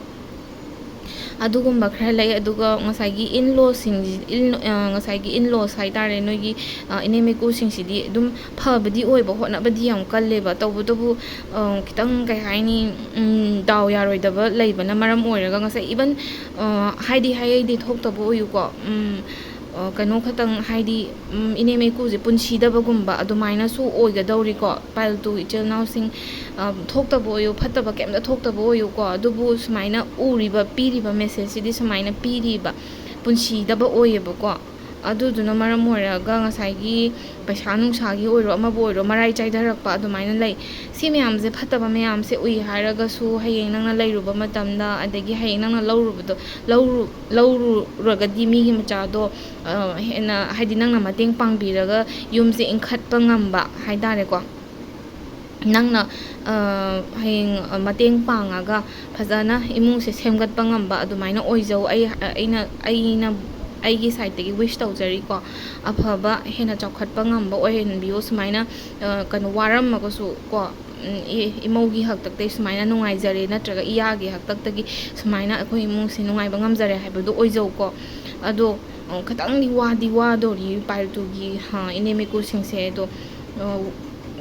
ꯑꯗꯨꯒꯨꯝꯕ ꯈꯔ ꯂꯩ꯫ ꯑꯗꯨꯒ ꯉꯁꯥꯏꯒꯤ in-lawꯁꯤꯡ, in-, ꯑ, ꯉꯁꯥꯏꯒꯤ in-laws ꯍꯥꯏꯇꯥꯔꯦ, ꯅꯣꯏꯒꯤ, ꯑ, ꯏꯅꯦꯝ ꯏꯀꯨꯁꯤꯡꯁꯤꯗꯤ ꯑꯗꯨꯝ ꯐꯕꯗꯤ ꯑꯣꯏꯕ, ꯍꯣꯠꯅꯕꯗꯤ ꯌꯥꯝ ꯀꯜꯂꯦꯕ꯫ ꯇꯧꯕꯇꯕꯨ, ꯑ, ꯈꯤꯇꯪ, ꯀꯩ ꯍꯥꯏꯅꯤ, ꯎꯝ, ꯗꯥꯎ ꯌꯥꯔꯣꯏꯗꯕ ꯂꯩꯕꯅ ꯃꯔꯝ ꯑꯣꯏꯔꯒ ꯉꯁꯥꯏ even, ꯑ, ꯍꯥꯏꯗꯤ ꯍꯥꯏꯗꯤ ꯊꯣꯛꯇꯕ ꯑꯣꯏꯌꯨꯀꯣ꯫ ꯎꯝ, ꯑ, ꯀꯩꯅꯣ ꯈꯛꯇꯪ, ꯍꯥꯏꯗꯤ, ꯎꯝ, ꯏꯅꯦꯝ ꯏꯀꯨꯁꯦ ꯄꯨꯟꯁꯤꯗꯕꯒꯨꯝꯕ ꯑꯗꯨꯃꯥꯏꯅꯁꯨ ꯑꯣꯏꯒꯗꯧꯔꯤꯀꯣ꯫ Pile two ꯏꯆꯤꯜ ꯏꯅꯥꯎꯁꯤꯡ, ꯑ, ꯊꯣꯛꯇꯕ ꯑꯣꯏꯌꯨ, ꯐꯠꯇꯕ ꯀꯩꯝꯇ ꯊꯣꯛꯇꯕ ꯑꯣꯏꯌꯨꯀꯣ꯫ ꯑꯗꯨꯕꯨ ꯁꯨꯃꯥꯏꯅ ꯎꯔꯤꯕ, ꯄꯤꯔꯤꯕ messageꯁꯤꯗꯤ ꯁꯨꯃꯥꯏꯅ ꯄꯤꯔꯤꯕ꯫ ꯄꯨꯟꯁꯤꯗꯕ ꯑꯣꯏꯌꯦꯕꯀꯣ꯫ ꯑꯗꯨꯗꯨꯅ ꯃꯔꯝ ꯑꯣꯏꯔꯒ ꯉꯁꯥꯏꯒꯤ ꯄꯩꯁꯥ ꯅꯨꯡꯁꯥꯒꯤ ꯑꯣꯏꯔꯣ, ꯑꯃꯕꯨ ꯑꯣꯏꯔꯣ, ꯃꯔꯥꯏ ꯆꯥꯏꯊꯔꯛꯄ ꯑꯗꯨꯃꯥꯏꯅ ꯂꯩ꯫ ꯁꯤ ꯃꯌꯥꯝꯁꯦ, ꯐꯠꯇꯕ ꯃꯌꯥꯝꯁꯦ ꯎꯏ ꯍꯥꯏꯔꯒꯁꯨ, ꯍꯌꯦꯡ ꯅꯪꯅ ꯂꯩꯔꯨꯕ ꯃꯇꯝꯗ, ꯑꯗꯒꯤ ꯍꯌꯦꯡ ꯅꯪꯅ ꯂꯧꯔꯨꯕꯗꯣ, ꯂꯧꯔꯨ-, ꯂꯧꯔꯨꯔꯒꯗꯤ ꯃꯤꯒꯤ ꯃꯆꯥꯗꯣ, ꯑ, ꯍꯦꯟꯅ, ꯍꯥꯏꯗꯤ, ꯅꯪꯅ ꯃꯇꯦꯡ ꯄꯥꯡꯕꯤꯔꯒ ꯌꯨꯝꯁꯦ ꯏꯟꯈꯠꯄ ꯉꯝꯕ ꯍꯥꯏ ꯇꯥꯔꯦꯀꯣ꯫ ꯅꯪꯅ, ꯑ, ꯍꯌꯦꯡ, ꯑ, ꯃꯇꯦꯡ ꯄꯥꯡꯉꯒ ꯐꯖꯅ ꯏꯃꯨꯡꯁꯦ ꯁꯦꯝꯒꯠꯄ ꯉꯝꯕ ꯑꯗꯨꯃꯥꯏꯅ ꯑꯣꯏꯖꯧ꯫ ꯑꯩ, ꯑꯩꯅ, ꯑꯩꯅ, ꯑꯩꯒꯤ ꯁꯥꯏꯠꯇꯒꯤ ꯋꯤꯁ ꯇꯧꯖꯔꯤꯀꯣ꯫ ꯑꯐꯕ, ꯍꯦꯟꯅ ꯆꯥꯎꯈꯠꯄ ꯉꯝꯕ ꯑꯣꯏꯍꯟꯕꯤꯌꯨ꯫ ꯁꯨꯃꯥꯏꯅ, ꯑ, ꯀꯩꯅꯣ, ꯋꯥꯔꯝꯃꯒꯁꯨ ꯀꯣ, ꯎꯝ, ꯏ-, ꯏꯃꯧꯒꯤ ꯍꯥꯛꯇꯛꯇꯒꯤ ꯁꯨꯃꯥꯏꯅ ꯅꯨꯡꯉꯥꯏꯖꯔꯦ, ꯅꯠꯇ꯭ꯔꯒ ꯏꯌꯥꯒꯤ ꯍꯥꯛꯇꯛꯇꯒꯤ ꯁꯨꯃꯥꯏꯅ ꯑꯩꯈꯣꯏ ꯏꯃꯨꯡꯁꯦ ꯅꯨꯡꯉꯥꯏꯕ ꯉꯝꯖꯔꯦ ꯍꯥꯏꯕꯗꯣ ꯑꯣꯏꯖꯧꯀꯣ꯫ ꯑꯗꯣ, ꯑ, ꯈꯤꯇꯪꯗꯤ ꯋꯥꯗꯤ ꯋꯥꯗꯧꯔꯤ pile two ꯒꯤ, ꯍꯥ, ꯏꯅꯦ ꯃꯤꯀꯨꯁꯤꯡꯁꯦ꯫ ꯑꯗꯣ, ꯑ,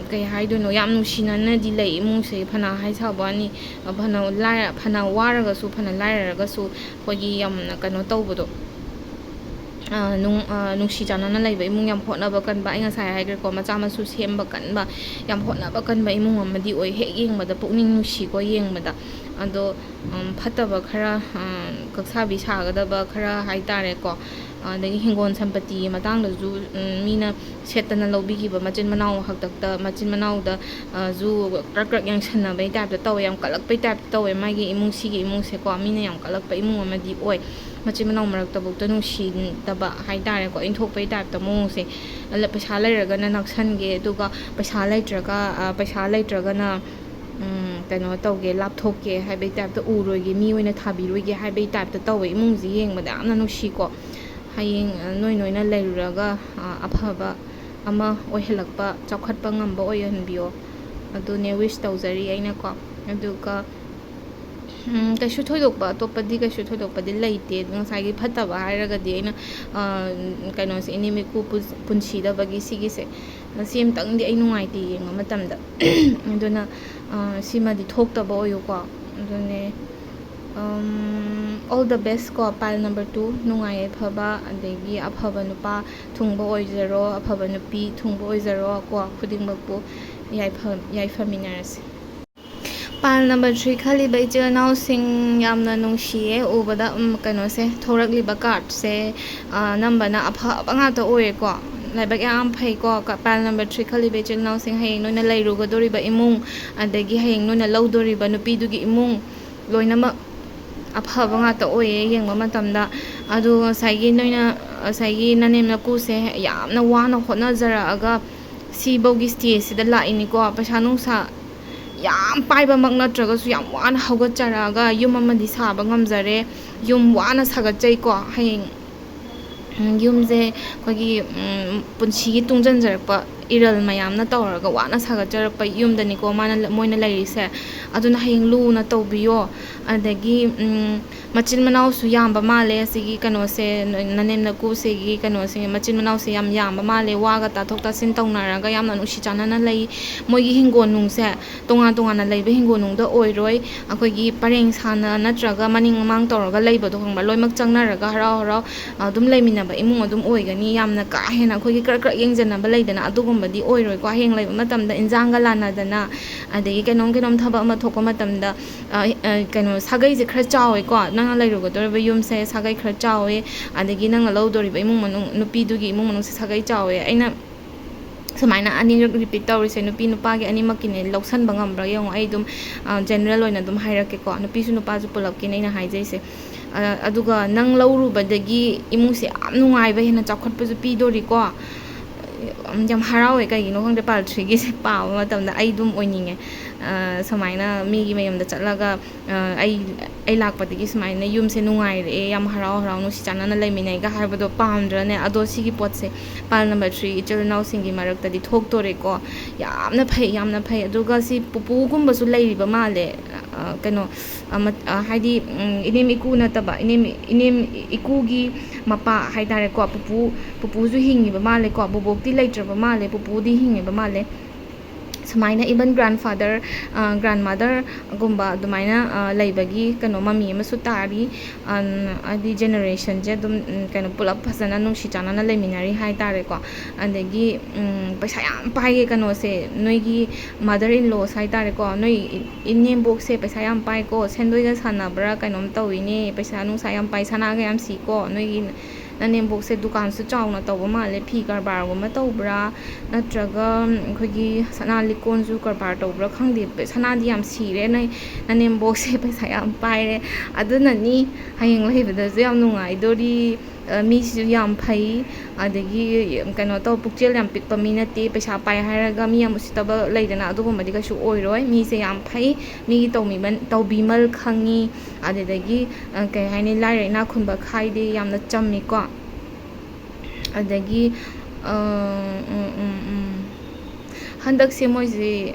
ꯀꯩ ꯍꯥꯏꯗꯣꯏꯅꯣ, ꯌꯥꯝ ꯅꯨꯡꯁꯤꯅꯅꯗꯤ ꯂꯩ ꯏꯃꯨꯡꯁꯦ꯫ ꯐꯅ ꯍꯥꯏ ꯁꯥꯕ ꯋꯥꯅꯤ, ꯑ, ꯐꯅ ꯂꯥꯏꯔ-, ꯐꯅ ꯋꯥꯔꯒꯁꯨ, ꯐꯅ ꯂꯥꯏꯔꯔꯒꯁꯨ, ꯑꯩꯈꯣꯏꯒꯤ ꯌꯥꯝꯅ ꯀꯩꯅꯣ ꯇꯧꯕꯗꯣ, ꯑ, ꯅꯨꯡ-, ꯑ, ꯅꯨꯡꯁꯤ ꯆꯥꯟꯅꯅ ꯂꯩꯕ ꯏꯃꯨꯡ, ꯌꯥꯝ ꯍꯣꯠꯅꯕ ꯀꯟꯕ, ꯑꯩ ꯉꯁꯥꯏ ꯍꯥꯏꯈ꯭ꯔꯦꯀꯣ, ꯃꯆꯥ ꯃꯁꯨ ꯁꯦꯝꯕ ꯀꯟꯕ, ꯌꯥꯝ ꯍꯣꯠꯅꯕ ꯀꯟꯕ ꯏꯃꯨꯡ ꯑꯃꯗꯤ ꯑꯣꯏ꯫ ꯍꯦꯛ ꯌꯦꯡꯕꯗ ꯄꯨꯛꯅꯤꯡ ꯅꯨꯡꯁꯤꯀꯣ ꯌꯦꯡꯕꯗ꯫ ꯑꯗꯣ, ꯎꯝ, ꯐꯠꯇꯕ ꯈꯔ, ꯎꯝ, ꯀꯛꯁꯥꯕꯤ ꯁꯥꯒꯗꯕ ꯈꯔ ꯍꯥꯏ ꯇꯥꯔꯦꯀꯣ꯫ ꯑꯗꯒꯤ ꯍꯤꯡꯒꯣꯜ ꯁꯝꯄꯇꯤꯒꯤ ꯃꯇꯥꯡꯗꯁꯨ, ꯎꯝ, ꯃꯤꯅ ꯁꯦꯠꯇꯅ ꯂꯧꯕꯤꯈꯤꯕ ꯃꯆꯤꯟ ꯃꯅꯥꯎ ꯍꯥꯛꯇꯛꯇ, ꯃꯆꯤꯟ ꯃꯅꯥꯎꯗ, ꯑ, ꯖꯨ ꯀ꯭ꯔꯛ ꯀ꯭ꯔꯛ ꯌꯦꯡꯁꯟꯅꯕꯩ ꯇꯥꯏꯞꯇ ꯇꯧꯋꯦ, ꯌꯥꯝ ꯀꯜꯂꯛꯄꯩ ꯇꯥꯏꯞꯇ ꯇꯧꯋꯦ꯫ ꯃꯥꯒꯤ ꯏꯃꯨꯡ, ꯁꯤꯒꯤ ꯏꯃꯨꯡꯁꯦꯀꯣ, ꯃꯤꯅ ꯌꯥꯝ ꯀꯜꯂꯛꯄ ꯏꯃꯨꯡ ꯑꯃꯗꯤ ꯑꯣꯏ꯫ ꯃꯆꯤꯟ ꯃꯅꯥꯎ ꯃꯔꯛꯇꯐꯥꯎꯗ ꯅꯨꯡꯁꯤꯗꯕ ꯍꯥꯏ ꯇꯥꯔꯦꯀꯣ, ꯏꯟꯊꯣꯛꯄꯩ ꯇꯥꯏꯞꯇ ꯃꯑꯣꯡꯁꯦ꯫ ꯑꯗ ꯄꯩꯁꯥ ꯂꯩꯔꯒꯅ ꯅꯛꯁꯟꯒꯦ, ꯑꯗꯨꯒ ꯄꯩꯁꯥ ꯂꯩꯇ꯭ꯔꯒ, ꯑ, ꯄꯩꯁꯥ ꯂꯩꯇ꯭ꯔꯒꯅ, ꯎꯝ, ꯀꯩꯅꯣ ꯇꯧꯒꯦ, ꯂꯥꯞꯊꯣꯛꯀꯦ ꯍꯥꯏꯕꯩ ꯇꯥꯏꯞꯇ, ꯎꯔꯣꯏꯒꯦ, ꯃꯤ ꯑꯣꯏꯅ ꯊꯥꯕꯤꯔꯣꯏꯒꯦ ꯍꯥꯏꯕꯩ ꯇꯥꯏꯞꯇ ꯇꯧꯋꯦ꯫ ꯏꯃꯨꯡꯁꯤ ꯌꯦꯡꯕꯗ ꯌꯥꯝꯅ ꯅꯨꯡꯁꯤꯀꯣ꯫ ꯍꯌꯦꯡ, ꯑ, ꯅꯣꯏ ꯅꯣꯏꯅ ꯂꯩꯔꯨꯔꯒ, ꯑ, ꯑꯐꯕ ꯑꯃ ꯑꯣꯏꯍꯜꯂꯛꯄ, ꯆꯥꯎꯈꯠꯄ ꯉꯝꯕ ꯑꯣꯏꯍꯟꯕꯤꯌꯣ꯫ ꯑꯗꯨꯅꯦ ꯋꯤꯁ ꯇꯧꯖꯔꯤ ꯑꯩꯅꯀꯣ꯫ ꯑꯗꯨꯒ, ꯎꯝ, ꯀꯩꯁꯨ ꯊꯣꯏꯗꯣꯛꯄ, ꯑꯇꯣꯞꯄꯗꯤ ꯀꯩꯁꯨ ꯊꯣꯏꯗꯣꯛꯄꯗꯤ ꯂꯩꯇꯦ꯫ ꯉꯁꯥꯏꯒꯤ ꯐꯠꯇꯕ ꯍꯥꯏꯔꯒꯗꯤ ꯑꯩꯅ, ꯑ, ꯀꯩꯅꯣꯁꯦ, ꯏꯅꯦ ꯃꯤꯀꯨ ꯄꯨꯟ-, ꯄꯨꯟꯁꯤꯗꯕꯒꯤ ꯁꯤꯒꯤꯁꯦ, ꯁꯤ ꯑꯃꯇꯪꯗꯤ ꯑꯩ ꯅꯨꯡꯉꯥꯏꯇꯦ ꯌꯦꯡꯕ ꯃꯇꯝꯗ꯫ ꯑꯗꯨꯅ, ꯑ, ꯁꯤꯃꯗꯤ ꯊꯣꯛꯇꯕ ꯑꯣꯏꯌꯨꯀꯣ꯫ ꯑꯗꯨꯅꯦ, ꯎꯝ, all the best ꯀꯣ, pile number two, ꯅꯨꯡꯉꯥꯏ ꯌꯥꯏꯐꯕ, ꯑꯗꯒꯤ ꯑꯐꯕ ꯅꯨꯄꯥ ꯊꯨꯡꯕ ꯑꯣꯏꯖꯔꯣ, ꯑꯐꯕ ꯅꯨꯄꯤ ꯊꯨꯡꯕ ꯑꯣꯏꯖꯔꯣ ꯀꯣ, ꯈꯨꯗꯤꯡꯃꯛꯄꯨ ꯌꯥꯏꯐ-, ꯌꯥꯏꯐꯃꯤꯟꯅꯔꯁꯦ꯫ Pile number three ꯈꯜꯂꯤꯕ ꯏꯆꯤꯜ ꯏꯅꯥꯎꯁꯤꯡ, ꯌꯥꯝꯅ ꯅꯨꯡꯁꯤꯌꯦ ꯎꯕꯗ꯫ ꯎꯝ, ꯀꯩꯅꯣꯁꯦ, ꯊꯣꯔꯛꯂꯤꯕ cardꯁꯦ, ꯑ, ꯑꯅꯝꯕꯅ ꯑꯐꯕ ꯉꯥꯛꯇ ꯑꯣꯏꯌꯦꯀꯣ꯫ ꯂꯥꯏꯕꯛ ꯌꯥꯝ ꯐꯩꯀꯣ꯫ ꯀ-, pile number three ꯈꯜꯂꯤꯕ ꯏꯆꯤꯜ ꯏꯅꯥꯎꯁꯤꯡ, ꯍꯌꯦꯡ ꯅꯣꯏꯅ ꯂꯩꯔꯨꯒꯗꯧꯔꯤꯕ ꯏꯃꯨꯡ, ꯑꯗꯒꯤ ꯍꯌꯦꯡ ꯅꯣꯏꯅ ꯂꯧꯗꯣꯔꯤꯕ ꯅꯨꯄꯤꯗꯨꯒꯤ ꯏꯃꯨꯡ, ꯂꯣꯏꯅꯃꯛ ꯑꯐꯕ ꯉꯥꯛꯇ ꯑꯣꯏꯌꯦ ꯌꯦꯡꯕ ꯃꯇꯝꯗ꯫ ꯑꯗꯣ ꯉꯁꯥꯏꯒꯤ ꯅꯣꯏꯅ, ꯉꯁꯥꯏꯒꯤ ꯅꯅꯦꯝ ꯅꯀꯨꯁꯦ ꯌꯥꯝꯅ ꯋꯥꯅ ꯍꯣꯠꯅꯖꯔꯛꯑꯒ ꯁꯤꯐꯧꯒꯤ stageꯁꯤꯗ ꯂꯥꯛꯏꯅꯤꯀꯣ꯫ ꯄꯩꯁꯥ ꯅꯨꯡꯁꯥ ꯌꯥꯝ ꯄꯥꯏꯕꯃꯛ ꯅꯠꯇ꯭ꯔꯒꯁꯨ ꯌꯥꯝ ꯋꯥꯅ ꯍꯧꯒꯠꯆꯔꯛꯑꯒ ꯌꯨꯝ ꯑꯃꯗꯤ ꯁꯥꯕ ꯉꯝꯖꯔꯦ꯫ ꯌꯨꯝ ꯋꯥꯅ ꯁꯥꯒꯠꯆꯩꯀꯣ꯫ ꯍꯌꯦꯡ, ꯎꯝ, ꯌꯨꯝꯁꯦ ꯑꯩꯈꯣꯏꯒꯤ, ꯎꯝ, ꯄꯨꯟꯁꯤꯒꯤ ꯇꯨꯡꯁꯤꯟꯖꯔꯛꯄ ꯏꯔꯜ ꯃꯌꯥꯝꯅ ꯇꯧꯔꯒ ꯋꯥꯅ ꯁꯥꯒꯠꯆꯔꯛꯄ ꯌꯨꯝꯗꯅꯤꯀꯣ ꯃꯥꯅ, ꯃꯣꯏꯅ ꯂꯩꯔꯤꯁꯦ꯫ ꯑꯗꯨꯅ ꯍꯌꯦꯡ ꯂꯨꯅ ꯇꯧꯕꯤꯌꯣ꯫ ꯑꯗꯒꯤ, ꯎꯝ, ꯃꯆꯤꯟ ꯃꯅꯥꯎꯁꯨ ꯌꯥꯝꯕ ꯃꯥꯜꯂꯦ ꯑꯁꯤꯒꯤ ꯀꯩꯅꯣꯁꯦ, ꯅ-, ꯅꯅꯦꯝ ꯅꯀꯨꯁꯤꯒꯤ ꯀꯩꯅꯣꯁꯦ, ꯃꯆꯤꯟ ꯃꯅꯥꯎꯁꯦ ꯌꯥꯝ ꯌꯥꯝꯕ ꯃꯥꯜꯂꯦ꯫ ꯋꯥꯒ ꯇꯥꯊꯣꯛ ꯇꯥꯁꯤꯟ ꯇꯧꯅꯔꯒ ꯌꯥꯝꯅ ꯅꯨꯡꯁꯤ ꯆꯥꯟꯅꯅ ꯂꯩ꯫ ꯃꯣꯏꯒꯤ ꯍꯤꯡꯒꯣꯜ ꯅꯨꯡꯁꯦ ꯇꯣꯉꯥꯟ ꯇꯣꯉꯥꯟꯅ ꯂꯩꯕ ꯍꯤꯡꯒꯣꯜ ꯅꯨꯡꯗ ꯑꯣꯏꯔꯣꯏ꯫ ꯑꯩꯈꯣꯏꯒꯤ ꯄꯔꯦꯡ ꯁꯥꯅ ꯅꯠꯇ꯭ꯔꯒ ꯃꯅꯤꯡ ꯃꯃꯥꯡ ꯇꯧꯔꯒ ꯂꯩꯕꯗꯣ ꯈꯪꯕ꯭ꯔꯥ? ꯂꯣꯏꯅꯃꯛ ꯆꯪꯅꯔꯒ ꯍꯔꯥꯎ ꯍꯔꯥꯎ ꯑꯗꯨꯝ ꯂꯩꯃꯤꯟꯅꯕ ꯏꯃꯨꯡ ꯑꯗꯨꯝ ꯑꯣꯏꯒꯅꯤ꯫ ꯌꯥꯝꯅ ꯀꯥ ꯍꯦꯟꯅ ꯑꯩꯈꯣꯏꯒꯤ ꯀ꯭ꯔꯛ ꯀ꯭ꯔꯛ ꯌꯦꯡꯖꯟꯅꯕ ꯂꯩꯗꯅ, ꯑꯗꯨꯒꯨꯝꯕꯗꯤ ꯑꯣꯏꯔꯣꯏꯀꯣ꯫ ꯍꯌꯦꯡ ꯂꯩꯕ ꯃꯇꯝꯗ ꯏꯟꯖꯥꯡꯒ ꯂꯥꯟꯅꯗꯅ, ꯑꯗꯒꯤ ꯀꯩꯅꯣꯝ ꯀꯩꯅꯣꯝ ꯊꯕꯛ ꯑꯃ ꯊꯣꯛꯄ ꯃꯇꯝꯗ, ꯑ, ꯑ, ꯀꯩꯅꯣ, ꯁꯥꯒꯩꯁꯦ ꯈꯔ ꯆꯥꯎꯋꯦꯀꯣ꯫ ꯅꯪꯅ ꯂꯩꯔꯨꯒꯗꯧꯔꯤꯕ ꯌꯨꯝꯁꯦ ꯁꯥꯒꯩ ꯈꯔ ꯆꯥꯎꯋꯦ, ꯑꯗꯒꯤ ꯅꯪꯅ ꯂꯧꯗꯣꯔꯤꯕ ꯏꯃꯨꯡ ꯃꯅꯨꯡ, ꯅꯨꯄꯤꯗꯨꯒꯤ ꯏꯃꯨꯡ ꯃꯅꯨꯡꯁꯦ ꯁꯥꯒꯩ ꯆꯥꯎꯋꯦ꯫ ꯑꯩꯅ ꯁꯨꯃꯥꯏꯅ ꯑꯅꯤꯔꯛ repeat ꯇꯧꯔꯤꯁꯦ ꯅꯨꯄꯤ ꯅꯨꯄꯥꯒꯤ ꯑꯅꯤꯃꯛꯀꯤꯅꯦ, ꯂꯧꯁꯟꯕ ꯉꯝꯕ꯭ꯔꯥ ꯌꯦꯡꯉꯣ꯫ ꯑꯩ ꯑꯗꯨꯝ, ꯑ, general ꯑꯣꯏꯅ ꯑꯗꯨꯝ ꯍꯥꯏꯔꯛꯀꯦꯀꯣ꯫ ꯅꯨꯄꯤꯁꯨ ꯅꯨꯄꯥꯁꯨ ꯄꯨꯂꯞꯀꯤꯅꯦ ꯑꯩꯅ ꯍꯥꯏꯖꯩꯁꯦ꯫ ꯑ, ꯑꯗꯨꯒ ꯅꯪ ꯂꯧꯔꯨꯕꯗꯒꯤ ꯏꯃꯨꯡꯁꯦ ꯌꯥꯝ ꯅꯨꯡꯉꯥꯏꯕ, ꯍꯦꯟꯅ ꯆꯥꯎꯈꯠꯄꯁꯨ ꯄꯤꯗꯣꯔꯤꯀꯣ꯫ ꯌꯥꯝ ꯍꯔꯥꯎꯋꯦ, ꯀꯩꯒꯤꯅꯣ ꯈꯪꯗꯦ, pile threeꯒꯤꯁꯦ ꯄꯥꯕ ꯃꯇꯝꯗ ꯑꯩ ꯑꯗꯨꯝ ꯑꯣꯏꯅꯤꯡꯉꯦ꯫ ꯑ, ꯁꯨꯃꯥꯏꯅ ꯃꯤꯒꯤ ꯃꯌꯨꯝꯗ ꯆꯠꯂꯒ, ꯑ, ꯑꯩ, ꯑꯩ ꯂꯥꯛꯄꯗꯒꯤ ꯁꯨꯃꯥꯏꯅ ꯌꯨꯝꯁꯦ ꯅꯨꯡꯉꯥꯏꯔꯛꯑꯦ, ꯌꯥꯝ ꯍꯔꯥꯎ ꯍꯔꯥꯎ ꯅꯨꯡꯁꯤ ꯆꯥꯟꯅꯅ ꯂꯩꯃꯤꯟꯅꯩꯒ ꯍꯥꯏꯕꯗꯣ ꯄꯥꯝꯗ꯭ꯔꯅꯦ? ꯑꯗꯣ ꯁꯤꯒꯤ ꯄꯣꯠꯁꯦ pile number three ꯏꯆꯤꯜ ꯏꯅꯥꯎꯁꯤꯡꯒꯤ ꯃꯔꯛꯇꯗꯤ ꯊꯣꯛꯇꯣꯔꯦꯀꯣ꯫ ꯌꯥꯝꯅ ꯐꯩ, ꯌꯥꯝꯅ ꯐꯩ꯫ ꯑꯗꯨꯒ ꯁꯤ ꯄꯨꯄꯨꯒꯨꯝꯕꯁꯨ ꯂꯩꯔꯤꯕ ꯃꯥꯜꯂꯦ꯫ ꯑ, ꯀꯩꯅꯣ, ꯑ, ꯃ-, ꯑ, ꯍꯥꯏꯗꯤ, ꯎꯝ, ꯏꯅꯦꯝ ꯏꯀꯨ ꯅꯠꯇꯕ, ꯏꯅꯦꯝ, ꯏꯅꯦꯝ ꯏꯀꯨꯒꯤ ꯃꯄꯥ ꯍꯥꯏꯇꯥꯔꯦꯀꯣ, ꯄꯨꯄꯨ, ꯄꯨꯄꯨꯁꯨ ꯍꯤꯡꯉꯤꯕ ꯃꯥꯜꯂꯦꯀꯣ, ꯕꯣꯕꯣꯛꯇꯤ ꯂꯩꯇ꯭ꯔꯕ ꯃꯥꯜꯂꯦ, ꯄꯨꯄꯨꯗꯤ ꯍꯤꯡꯉꯤꯕ ꯃꯥꯜꯂꯦ꯫ ꯁꯨꯃꯥꯏꯅ even grandfather, grandmotherꯒꯨꯝꯕ ꯑꯗꯨꯃꯥꯏꯅ ꯂꯩꯕꯒꯤ ꯀꯩꯅꯣ ꯃꯃꯤ ꯑꯃꯁꯨ ꯇꯥꯔꯤ꯫ ꯍꯥꯏꯗꯤ generationꯁꯦ ꯑꯗꯨꯝ ꯀꯩꯅꯣ ꯄꯨꯂꯞ ꯐꯖꯅ ꯅꯨꯡꯁꯤ ꯆꯥꯟꯅꯅ ꯂꯩꯃꯤꯟꯅꯔꯤ ꯍꯥꯏ ꯇꯥꯔꯦꯀꯣ꯫ ꯑꯗꯒꯤ ꯄꯩꯁꯥ ꯌꯥꯝ ꯄꯥꯏꯌꯦ ꯀꯩꯅꯣꯁꯦ, ꯅꯣꯏꯒꯤ mother in laws ꯍꯥꯏ ꯇꯥꯔꯦꯀꯣ, ꯅꯣꯏ ꯏꯅꯦꯝꯕꯣꯛꯁꯦ ꯄꯩꯁꯥ ꯌꯥꯝ ꯄꯥꯏꯀꯣ, ꯁꯦꯟꯗꯣꯏꯒ ꯁꯥꯟꯅꯕ꯭ꯔꯥ ꯀꯩꯅꯣꯝ ꯇꯧꯏꯅꯦ, ꯄꯩꯁꯥ ꯅꯨꯡꯁꯥ ꯌꯥꯝ ꯄꯥꯏ, ꯁꯅꯥꯒ ꯌꯥꯝ ꯁꯤꯀꯣ꯫ ꯅꯣꯏꯒꯤ ꯅꯅꯦꯝꯕꯣꯛꯁꯦ ꯗꯨꯀꯥꯟꯁꯨ ꯆꯥꯎꯅ ꯇꯧꯕ ꯃꯥꯜꯂꯦ, ꯐꯤ ꯀꯔꯕꯥꯔꯒꯨꯝꯕ ꯇꯧꯕ꯭ꯔꯥ, ꯅꯠꯇ꯭ꯔꯒ ꯑꯩꯈꯣꯏꯒꯤ ꯁꯅꯥ ꯂꯤꯛꯀꯣꯟꯁꯨ ꯀꯔꯕꯥꯔ ꯇꯧꯕ꯭ꯔꯥ ꯈꯪꯗꯦ꯫ ꯁꯅꯥꯗꯤ ꯌꯥꯝ ꯁꯤꯔꯦ, ꯅꯣꯏ ꯅꯅꯦꯝꯕꯣꯛꯁꯦ ꯄꯩꯁꯥ ꯌꯥꯝ ꯄꯥꯏꯔꯦ꯫ ꯑꯗꯨꯅꯅꯤ ꯍꯌꯦꯡ ꯂꯩꯕꯗꯁꯨ ꯌꯥꯝ ꯅꯨꯡꯉꯥꯏꯗꯣꯔꯤ꯫ ꯃꯤꯁꯤꯁꯨ ꯌꯥꯝ ꯐꯩ, ꯑꯗꯒꯤ ꯀꯩꯅꯣ ꯇꯧ, ꯄꯨꯛꯆꯦꯜ ꯌꯥꯝ ꯄꯤꯛꯄ ꯃꯤ ꯅꯠꯇꯦ꯫ ꯄꯩꯁꯥ ꯄꯥꯏ ꯍꯥꯏꯔꯒ ꯃꯤ ꯌꯥꯝ ꯎꯁꯤꯠꯇꯕ ꯂꯩꯗꯅ, ꯑꯗꯨꯒꯨꯝꯕꯗꯤ ꯀꯩꯁꯨ ꯑꯣꯏꯔꯣꯏ꯫ ꯃꯤꯁꯦ ꯌꯥꯝ ꯐꯩ, ꯃꯤꯒꯤ ꯇꯧꯕꯤꯃꯜ ꯈꯪꯉꯤ꯫ ꯑꯗꯨꯗꯒꯤ ꯀꯩ ꯍꯥꯏꯅꯤ, ꯂꯥꯏꯔ ꯏꯅꯥꯛ ꯈꯨꯟꯕ ꯈꯥꯏꯗꯦ, ꯌꯥꯝꯅ ꯆꯝꯃꯤꯀꯣ꯫ ꯑꯗꯒꯤ ꯎꯝ, ꯎꯝ, ꯎꯝ, ꯍꯟꯗꯛꯁꯦ ꯃꯣꯏꯁꯦ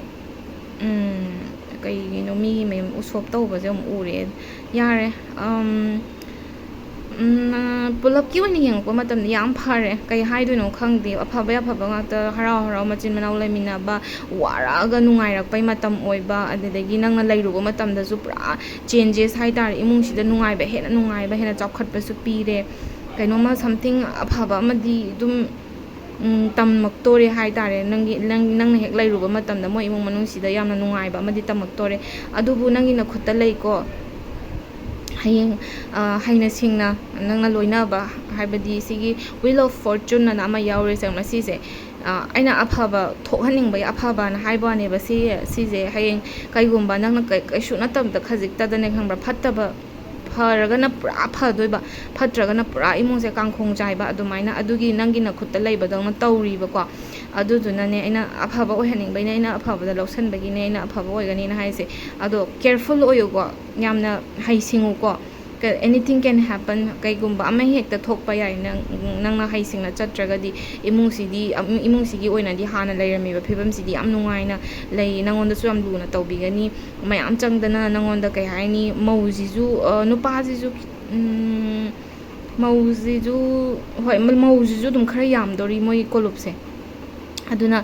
ꯀꯩꯒꯤꯅꯣ ꯃꯤꯒꯤ ꯃꯌꯨꯝ ꯎꯁꯣꯞ ꯇꯧꯕꯁꯦ ꯑꯃꯨꯛ ꯎꯔꯦ꯫ ꯌꯥꯔꯦ꯫ ꯄꯨꯂꯞꯀꯤ ꯑꯣꯏꯅ ꯌꯦꯡꯉꯛꯄ ꯃꯇꯝꯗ ꯌꯥꯝ ꯐꯔꯦ꯫ ꯀꯩ ꯍꯥꯏꯗꯣꯏꯅꯣ ꯈꯪꯗꯦ꯫ ꯑꯐꯕ ꯑꯐꯕ ꯉꯥꯛꯇ, ꯍꯔꯥꯎ ꯍꯔꯥꯎ ꯃꯆꯤꯟ ꯃꯅꯥꯎ ꯂꯩꯃꯤꯟꯅꯕ, ꯋꯥꯔꯛꯑꯒ ꯅꯨꯡꯉꯥꯏꯔꯛꯄꯩ ꯃꯇꯝ ꯑꯣꯏꯕ, ꯑꯗꯨꯗꯒꯤ ꯅꯪꯅ ꯂꯩꯔꯨꯕ ꯃꯇꯝꯗꯁꯨ ꯄꯨꯔꯥ changes ꯍꯥꯏ ꯇꯥꯔꯦ꯫ ꯏꯃꯨꯡꯁꯤꯗ ꯅꯨꯡꯉꯥꯏꯕ, ꯍꯦꯟꯅ ꯅꯨꯡꯉꯥꯏꯕ, ꯍꯦꯟꯅ ꯆꯥꯎꯈꯠꯄꯁꯨ ꯄꯤꯔꯦ꯫ ꯀꯩꯅꯣꯝꯃ something ꯑꯐꯕ ꯑꯃꯗꯤ ꯑꯗꯨꯝ ꯇꯝꯃꯛꯇꯣꯔꯦ ꯍꯥꯏ ꯇꯥꯔꯦ꯫ ꯅꯪꯒꯤ, ꯅꯪ, ꯅꯪꯅ ꯍꯦꯛ ꯂꯩꯔꯨꯕ ꯃꯇꯝꯗ ꯃꯣꯏ ꯏꯃꯨꯡ ꯃꯅꯨꯡꯁꯤꯗ ꯌꯥꯝꯅ ꯅꯨꯡꯉꯥꯏꯕ ꯑꯃꯗꯤ ꯇꯝꯃꯛꯇꯣꯔꯦ꯫ ꯑꯗꯨꯕꯨ ꯅꯪꯒꯤ ꯅꯈꯨꯠꯇ ꯂꯩꯀꯣ꯫ ꯍꯌꯦꯡ ꯍꯩꯅ ꯁꯤꯡꯅ ꯅꯪꯅ ꯂꯣꯏꯅꯕ, ꯍꯥꯏꯕꯗꯤ ꯁꯤꯒꯤ Wheel of Fortune ꯑꯅ ꯑꯃ ꯌꯥꯎꯔꯤꯁꯦ, ꯃꯁꯤꯁꯦ ꯑꯩꯅ ꯑꯐꯕ ꯊꯣꯛꯍꯟꯅꯤꯡꯕꯒꯤ ꯑꯐꯕꯅ ꯍꯥꯏꯕ ꯋꯥꯅꯦꯕ꯫ ꯁꯤ, ꯁꯤꯁꯦ ꯍꯌꯦꯡ ꯀꯩꯒꯨꯝꯕ ꯅꯪꯅ ꯀꯩ-, ꯀꯩꯁꯨ ꯅꯠꯇꯕꯗ ꯈꯖꯤꯛꯇꯗꯅꯦ, ꯈꯪꯕ꯭ꯔꯥ, ꯐꯠꯇꯕ, ꯐꯔꯒꯅ ꯄꯨꯔꯥ ꯐꯗꯣꯏꯕ, ꯐꯠꯇ꯭ꯔꯒꯅ ꯄꯨꯔꯥ ꯏꯃꯨꯡꯁꯦ ꯀꯥꯡꯈꯣꯡ ꯆꯥꯏꯕ, ꯑꯗꯨꯃꯥꯏꯅ ꯑꯗꯨꯒꯤ ꯅꯪꯒꯤ ꯅꯈꯨꯠꯇ ꯂꯩꯕꯗꯧꯅ ꯇꯧꯔꯤꯕꯀꯣ꯫ ꯑꯗꯨꯗꯨꯅꯅꯦ, ꯑꯩꯅ ꯑꯐꯕ ꯑꯣꯏꯍꯟꯅꯤꯡꯕꯩꯅꯦ, ꯑꯩꯅ ꯑꯐꯕꯗ ꯂꯧꯁꯟꯕꯒꯤꯅꯦ, ꯑꯩꯅ ꯑꯐꯕ ꯑꯣꯏꯒꯅꯤꯅ ꯍꯥꯏꯁꯦ꯫ ꯑꯗꯣ careful ꯑꯣꯏꯌꯨꯀꯣ, ꯌꯥꯝꯅ ꯍꯩꯁꯤꯡꯉꯨꯀꯣ꯫ Anything can happen, ꯀꯩꯒꯨꯝꯕ ꯑꯃ ꯍꯦꯛꯇ ꯊꯣꯛꯄ ꯌꯥꯏ꯫ ꯅꯪ, ꯅꯪꯅ ꯍꯩꯁꯤꯡꯅ ꯆꯠꯇ꯭ꯔꯒꯗꯤ ꯏꯃꯨꯡꯁꯤꯗꯤ, ꯏꯃꯨꯡꯁꯤꯒꯤ ꯑꯣꯏꯅꯗꯤ ꯍꯥꯟꯅ ꯂꯩꯔꯝꯃꯤꯕ ꯐꯤꯕꯝꯁꯤꯗꯤ ꯌꯥꯝ ꯅꯨꯡꯉꯥꯏꯅ ꯂꯩ, ꯅꯪꯉꯣꯟꯗꯁꯨ ꯌꯥꯝ ꯂꯨꯅ ꯇꯧꯕꯤꯒꯅꯤ꯫ ꯃꯌꯥꯝ ꯆꯪꯗꯅ ꯅꯪꯉꯣꯟꯗ, ꯀꯩ ꯍꯥꯏꯅꯤ, ꯃꯧꯁꯤꯁꯨ, ꯅꯨꯄꯥꯁꯤꯁꯨ, ꯃꯧꯁꯤꯁꯨ, ꯍꯣꯏ, ꯃꯧꯁꯤꯁꯨ ꯑꯗꯨꯝ ꯈꯔ ꯌꯥꯝꯗꯣꯔꯤ ꯃꯣꯏ ꯀꯣꯂꯨꯞꯁꯦ꯫ ꯑꯗꯨꯅ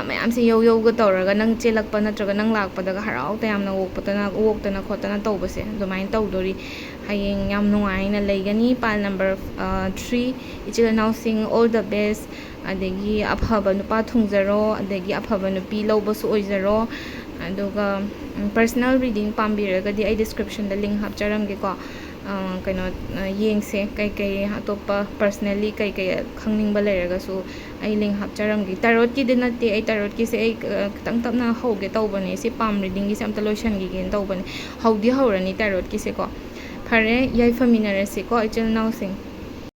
ꯃꯌꯥꯝꯁꯦ ꯌꯧ ꯌꯧꯒ ꯇꯧꯔꯒ ꯅꯪ ꯆꯦꯜꯂꯛꯄ ꯅꯠꯇ꯭ꯔꯒ ꯅꯪ ꯂꯥꯛꯄꯗꯒ ꯍꯔꯥꯎ ꯇꯌꯥꯝꯅ ꯑꯣꯛꯄꯗꯅ ꯑꯣꯛꯇꯅ ꯈꯣꯠꯇꯅ ꯇꯧꯕꯁꯦ ꯑꯗꯨꯃꯥꯏꯅ ꯇꯧꯗꯣꯔꯤ꯫ ꯍꯌꯦꯡ ꯌꯥꯝ ꯅꯨꯡꯉꯥꯏꯅ ꯂꯩꯒꯅꯤ꯫ Pile number three, ꯏꯆꯤꯜ ꯏꯅꯥꯎꯁꯤꯡ, all the best꯫ ꯑꯗꯒꯤ ꯑꯐꯕ ꯅꯨꯄꯥ ꯊꯨꯡꯖꯔꯣ, ꯑꯗꯒꯤ ꯑꯐꯕ ꯅꯨꯄꯤ ꯂꯧꯕꯁꯨ ꯑꯣꯏꯖꯔꯣ꯫ ꯑꯗꯨꯒ personal reading ꯄꯥꯝꯕꯤꯔꯒꯗꯤ ꯑꯩ descriptionꯗ link ꯍꯥꯞꯆꯔꯝꯒꯦꯀꯣ꯫ ꯀꯩꯅꯣ, ꯌꯦꯡꯁꯦ, ꯀꯩꯀꯩ ꯑꯇꯣꯞꯄ personally ꯀꯩꯀꯩ ꯈꯪꯅꯤꯡꯕ ꯂꯩꯔꯒꯁꯨ ꯑꯩ link ꯍꯥꯞꯆꯔꯝꯒꯦ꯫ Tarotꯀꯤꯗꯤ ꯅꯠꯇꯦ, ꯑꯩ tarotꯀꯤꯁꯦ ꯑꯩ ꯈꯤꯇꯪ ꯇꯞꯅ ꯍꯧꯒꯦ ꯇꯧꯕꯅꯦ, ꯁꯤ palm readingꯒꯤꯁꯦ ꯑꯝꯇ ꯂꯣꯏꯁꯤꯟꯈꯤꯒꯦꯅ ꯇꯧꯕꯅꯦ꯫ ꯍꯧꯗꯤ ꯍꯧꯔꯅꯤ tarotꯀꯤꯁꯦꯀꯣ꯫ ꯐꯔꯦ, ꯌꯥꯏꯐꯃꯤꯟꯅꯔꯁꯤꯀꯣ ꯏꯆꯤꯜ ꯏꯅꯥꯎꯁꯤꯡ꯫